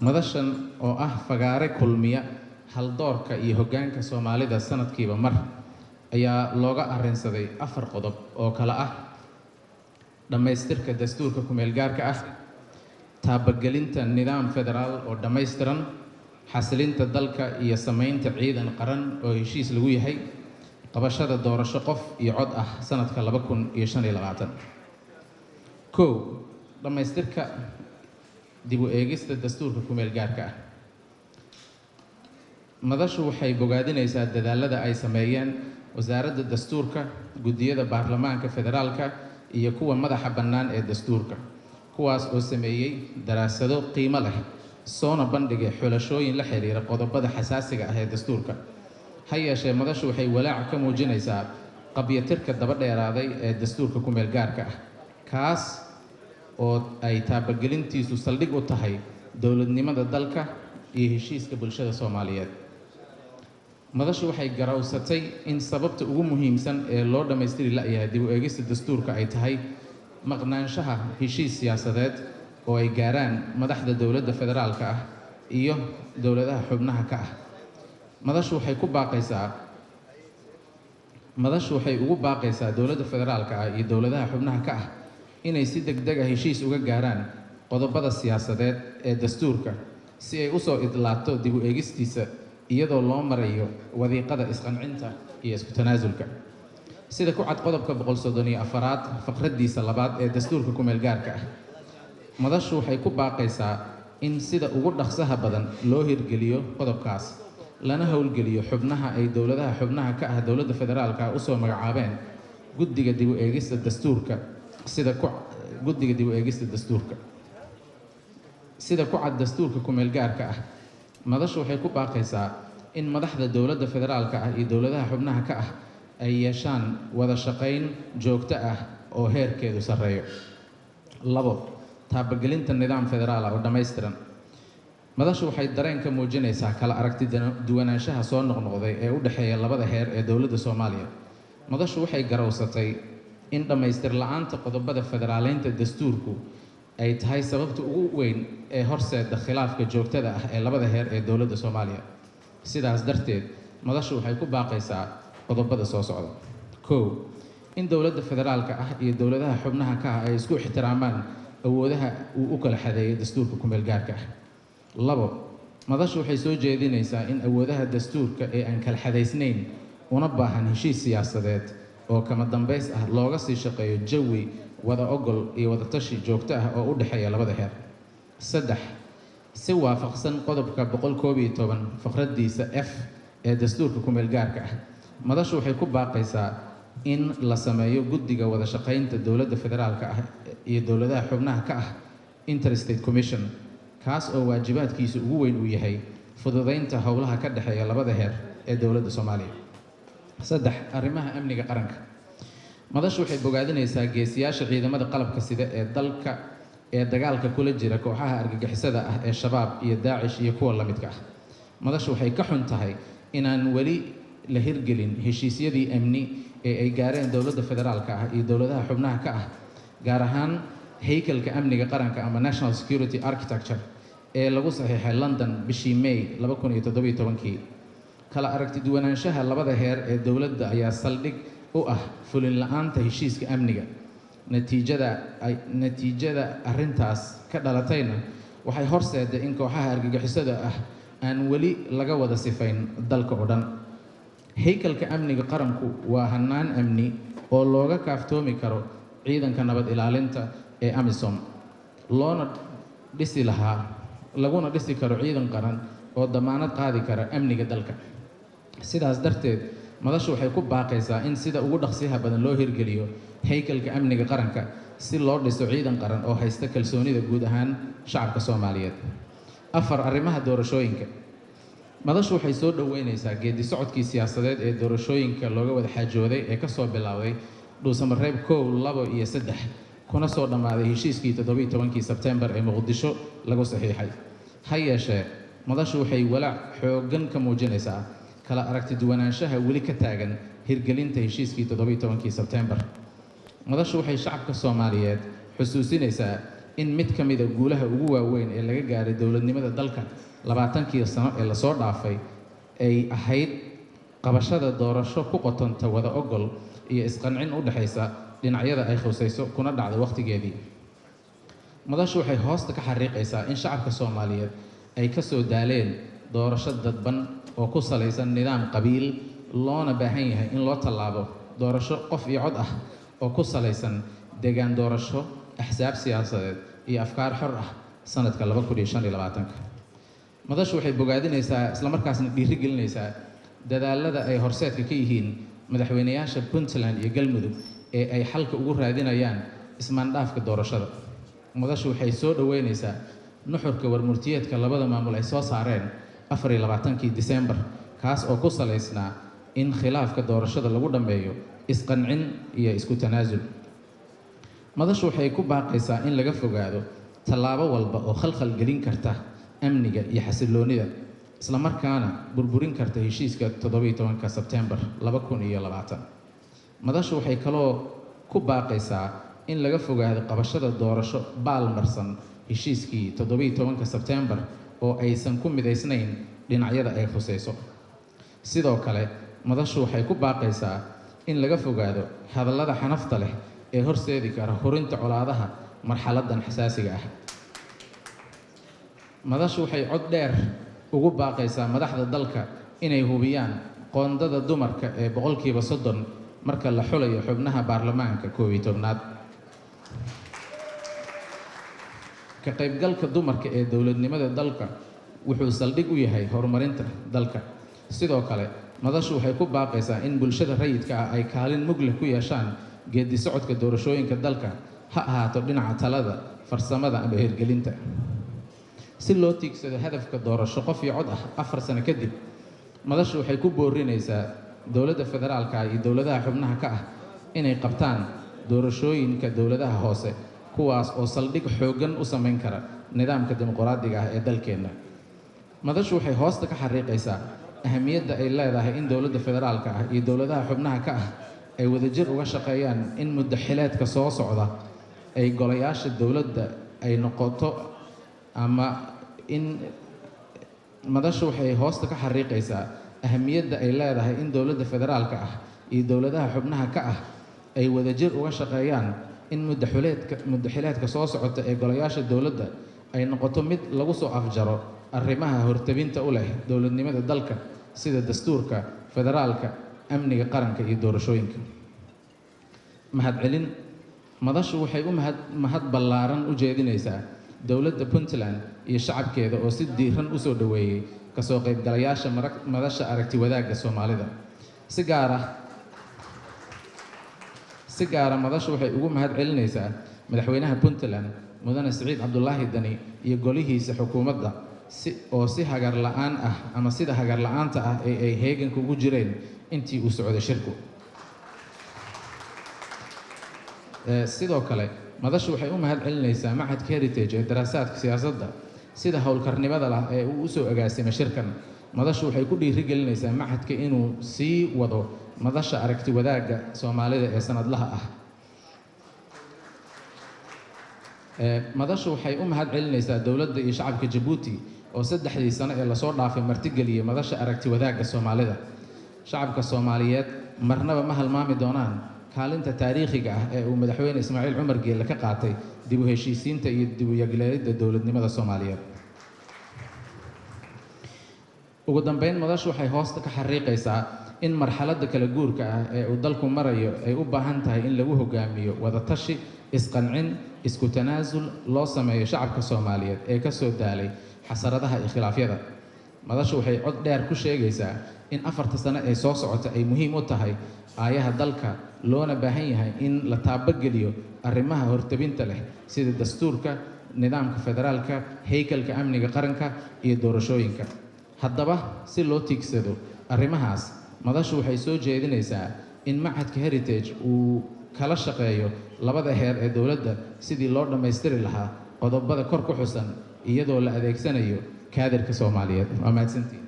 Madashan oo ah fagaare kulmiya haldoorka iyo hoggaanka Soomaalida sanadkiiba mar ayaa looga arrinsaday afar qodob oo kale ah: dhammaystirka dastuurka ku-meelgaarka ah, taabagelinta nidaam federaal oo dhammaystiran, xasilinta dalka iyo samaynta ciidan qaran oo heshiis lagu yahay, qabashada doorasho qof iyo cod ah sanadka 2025. 1, dhammaystirka dib u eegista dastuurka ku-meelgaarka ah. Madashu waxay bogaadinaysaa dadaalada ay sameeyeen Wasaaradda Dastuurka, guddiyada baarlamaanka federaalka iyo kuwa madaxa bannaan ee dastuurka, kuwaas oo sameeyey daraasado qiimo leh, soona bandhigay xulashooyin la xiriira qodobada xasaasiga ah ee dastuurka. Ha yeeshee, madashu waxay walaac ka muujinaysaa qabyatirka daba dheeraaday ee dastuurka ku-meel gaarka ah, kaas oo ay taabagelintiisu saldhig u tahay dowladnimada dalka iyo heshiiska bulshada Soomaaliyeed. Madashu waxay garowsatay in sababta ugu muhiimsan ee loo dhammaystiri la'yahay dib u eegista dastuurka ay tahay maqnaanshaha heshiis siyaasadeed oo ay gaaraan madaxda dowladda federaalka ah iyo dowladaha xubnaha ka ah. Madashu waxay ugu baaqaysaa dowladda federaalka ah iyo dowladaha xubnaha ka ah inay si degdeg ah heshiis uga gaaraan qodobada siyaasadeed ee dastuurka, si ay usoo idlaato dib u eegistiisa, iyadoo loo marayo wadiiqada isqancinta iyo isku tanaasulka, sida ku cad qodobka 134aad faqraddiisa labaad ee dastuurka ku-meel gaarka ah. Madashu waxay ku baaqaysaa in sida ugu dhaqsaha badan loo hirgeliyo qodobkaas, lana howlgeliyo xubnaha ay dowladaha xubnaha ka ah dowladda federaalka usoo magacaabeen guddiga dib u eegista dastuurka, sida ku guddiga dib u eegista dastuurka, sida ku cad dastuurka ku-meel gaarka ah. Madashu waxay ku baaqaysaa in madaxda dowladda federaalka ah iyo dowladaha xubnaha ka ah ay yeeshaan wada shaqayn joogto ah oo heerkeedu sarreeyo. 2, taabagelinta nidaam federaal ah oo dhammaystiran. Madashu waxay dareen ka muujinaysaa kala aragti duwanaanshaha soo noqnoqday ee u dhexeeya labada heer ee dowladda Soomaaliya. Madashu waxay garowsatay in dhammaystir la'aanta qodobada federaaleynta dastuurku ay tahay sababta ugu weyn ee horseeda khilaafka joogtada ah ee labada heer ee dowladda Soomaaliya. Sidaas darteed, madashu waxay ku baaqaysaa qodobada soo socda: 1, in dowladda federaalka ah iyo dowladaha xubnaha ka ah ay isku ixtiraamaan awoodaha uu u kala xadeeyo dastuurka ku-meel gaarka ah. 2, madashu waxay soo jeedinaysaa in awoodaha dastuurka ee aan kala xadaysnayn una baahan heshiis siyaasadeed oo kama dambays ah looga sii shaqeeyo jawi wada ogol iyo wadatashi joogto ah oo u dhexeeya labada heer. 3, si waafaqsan qodobka 111 faqraddiisa F ee dastuurka ku-meel gaarka ah, madashu waxay ku baaqaysaa in la sameeyo guddiga wada shaqaynta dowladda federaalka ah iyo dowladaha xubnaha ka ah, Interstate Commission, kaas oo waajibaadkiisu ugu weyn uu yahay fududaynta howlaha ka dhexeeya labada heer ee dowladda Soomaaliya. 3, arrimaha amniga qaranka. Madashu waxay bogaadinaysaa geesiyaasha ciidamada qalabka sida ee dalka ee dagaalka kula jira kooxaha argagixisada ah ee Shabaab iyo Daacish iyo kuwa la midka ah. Madashu waxay ka xun tahay inaan weli la hirgelin heshiisyadii amni ee ay gaareen dowladda federaalka ah iyo dowladaha xubnaha ka ah, gaar ahaan haykalka amniga qaranka ama National Security Architecture ee lagu saxiixay London bishii May 2017kii. Kala aragti duwanaanshaha labada heer ee dowladda ayaa saldhig u ah fulin la'aanta heshiiska amniga. Natiijada arrintaas ka dhalatayna waxay horseeday in kooxaha argagixisada ah aan weli laga wada sifayn dalka oo dhan. Haykalka amniga qaranku waa hannaan amni oo looga kaaftoomi karo ciidanka nabad ilaalinta ee AMISOM, loona dhisi lahaa laguna dhisi karo ciidan qaran oo damaanad qaadi kara amniga dalka. Sidaas darteed, madashu waxay ku baaqaysaa in sida ugu dhaqsiyaha badan loo hirgeliyo haykalka amniga qaranka, si loo dhiso ciidan qaran oo haysta kalsoonida guud ahaan shacabka Soomaaliyeed. 4, arrimaha doorashooyinka. Madashu waxay soo dhoweynaysaa geedi socodkii siyaasadeed ee doorashooyinka looga wada xaajooday ee kasoo bilaabay Dhuusamareeb 1, 2 iyo 3, kuna soo dhammaaday heshiiskii 17kii Sebtembar ee Muqdisho lagu saxiixay. Ha yeeshee, madashu waxay walaac xooggan ka muujinaysaa kala aragti duwanaanshaha weli ka taagan hirgelinta heshiiskii 17kii Sebtembar. Madashu waxay shacabka Soomaaliyeed xusuusinaysaa In mid ka mida guulaha ugu waaweyn ee laga gaaray dowladnimada dalka 20kii sano ee lasoo dhaafay ay ahayd qabashada doorasho ku qotonta wada ogol iyo isqancin u dhexaysa dhinacyada ay khusayso, kuna dhacda wakhtigeedii. Madashu waxay hoosta ka xariiqaysaa in shacabka Soomaaliyeed ay ka soo daaleen doorasho dadban oo ku salaysan nidaam qabiil, loona baahan yahay in loo tallaabo doorasho qof iyo cod ah oo ku salaysan deegaan doorasho, axsaab siyaasadeed iyo afkaar xor ah sanadka 2025-ka. Madashu waxay bogaadinaysaa islamarkaasna dhiirigelinaysaa dadaalada ay horseedka ka yihiin madaxweynayaasha Puntland iyo Galmudug ee ay xalka ugu raadinayaan ismaandhaafka doorashada. Madashu waxay soo dhoweynaysaa nuxurka warmurtiyeedka labada maamul ay soo saareen 24-kii Disembar, kaas oo ku salaysnaa in khilaafka doorashada lagu dhammeeyo isqancin iyo isku tanaasul. Madashu waxay ku baaqaysaa in laga fogaado tallaabo walba oo khalkhal gelin karta amniga iyo xasilloonida, islamarkaana burburin karta heshiiska 17-ka Sebtembar 2020. Madashu waxay kaloo ku baaqaysaa in laga fogaado qabashada doorasho baal marsan heshiiskii 17-ka Sebtembar oo aysan ku midaysnayn dhinacyada ay khusayso. Sidoo kale, madashu waxay ku baaqaysaa in laga fogaado hadallada xanafta leh ee horseedi kara hurinta colaadaha marxaladan xasaasiga ah. Madashu waxay cod dheer ugu baaqaysaa madaxda dalka inay hubiyaan qoondada dumarka ee 30% marka la xulayo xubnaha baarlamaanka 11-aad. Ka qaybgalka dumarka ee dowladnimada dalka wuxuu saldhig u yahay horumarinta dalka. Sidoo kale, madashu waxay ku baaqaysaa in bulshada rayidka ah ay kaalin mug leh ku yeeshaan geedi socodka doorashooyinka dalka, ha ahaato dhinaca talada, farsamada ama hirgelinta, si loo tiigsado hadafka doorasho qof iyo cod ah 4 sano kadib. Madashu waxay ku boorinaysaa dowladda federaalka iyo dowladaha xubnaha ka ah inay qabtaan doorashooyinka dowladaha hoose, kuwaas oo saldhig xooggan u samayn kara nidaamka dimuqraadiga ah ee dalkeenna. Madashu waxay hoosta ka xariiqaysaa ahamiyadda ay leedahay in dowladda federaalka ah iyo dowladaha xubnaha ka ah ay wadajir uga shaqeeyaan in muddo xileedka soo socda ay golayaasha dowladda ay noqoto ama in Madashu waxay hoosta ka xariiqaysaa ahamiyadda ay leedahay in dowladda federaalka ah iyo dowladaha xubnaha ka ah ay wadajir uga shaqeeyaan in muddo xileedka soo socota ee golayaasha dowladda ay noqoto mid lagu soo afjaro arrimaha hortabinta u leh dowladnimada dalka, sida dastuurka, federaalka, amniga qaranka iyo doorashooyinka. Mahadcelin. Madashu waxay u mahad ballaaran u jeedinaysaa dowladda Puntland iyo shacabkeeda oo si diiran usoo dhoweeyey kasoo qaybgalayaasha madasha aragti wadaagga Soomaalida. Si gaara, madashu waxay ugu mahad celinaysaa madaxweynaha Puntland, Mudane Siciid Cabdulaahi Dani, iyo golihiisa xukuumadda si oo si hagar la'aan ah ama sida hagar la'aanta ah ee ay heeganka ugu jireen intii uu socday shirku. Sidoo kale, madashu waxay u mahad celinaysaa Machadka Heritage ee daraasaadka siyaasadda sida howlkarnimada lah ee uu usoo agaasimay shirkan. Madashu waxay ku dhiirigelinaysaa machadka inuu sii wado madasha aragti wadaagga Soomaalida ee sanadlaha ah. Madashu waxay u mahad celinaysaa dowladda iyo shacabka Jabuuti oo 3dii sano ee lasoo dhaafay martigeliyey madasha aragti wadaagga Soomaalida. Shacabka Soomaaliyeed marnaba ma halmaami doonaan kaalinta taariikhiga ah ee uu madaxweyne Ismaaciil Cumar Geelle ka qaatay dib u heshiisiinta iyo dib u yagleelidda dowladnimada Soomaaliyeed. Ugu dambeyn, madashu waxay hoosta ka xariiqaysaa in marxaladda kala guurka ah ee uu dalku marayo ay u baahan tahay in lagu hogaamiyo wadatashi, isqancin, isku tanaasul loo sameeyo shacabka Soomaaliyeed ee ka soo daalay xasaradaha iyo khilaafyada. Madashu waxay cod dheer ku sheegaysaa in 4-ta sano ee soo socota ay muhiim u tahay aayaha dalka, loona baahan yahay in la taabageliyo arrimaha hortabinta leh sida dastuurka, nidaamka federaalka, haykalka amniga qaranka iyo doorashooyinka. Haddaba, si loo tiigsado arrimahaas, madashu waxay soo jeedinaysaa in Machadka Heritage uu kala shaqeeyo labada heer ee dowladda sidii loo dhammaystiri lahaa qodobada kor ku xusan, iyadoo la adeegsanayo kaadirka Soomaaliyeed. Waa mahadsantihin.